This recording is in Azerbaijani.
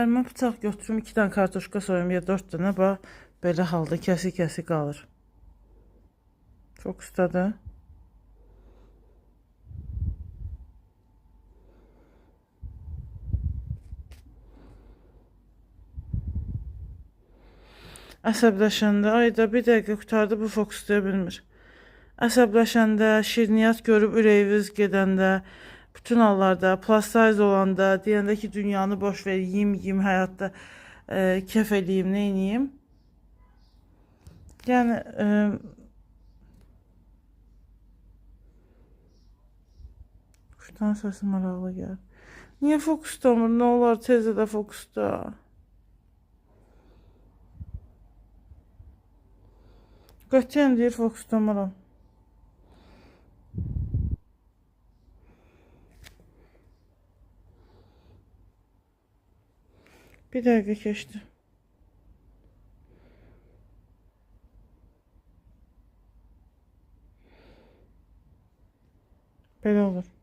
Əlimə bıçaq götürüm, 2 dənə kartoşka soyum ya 4 dənə, bax, belə halda kəsi-kəsi qalır. Fokusdadır. Əsəbləşəndə, ay da bir dəqiqə qurtardı, bu fokuslaya bilmir. Əsəbləşəndə, şirniyyat görüb ürəyiniz gedəndə, bütün hallarda, plus size olanda, deyəndə ki, dünyanı boş ver, yiyim, yiyim, həyatda kef eləyim, nə eləyim. Yəni, quşdan səsi maraqlı gəlir. Niyə fokuslamır? Nə olar tez də fokusda? Qətiyyən deyir fokuslamaram. Bir dəqiqə keçdi. Belə olur.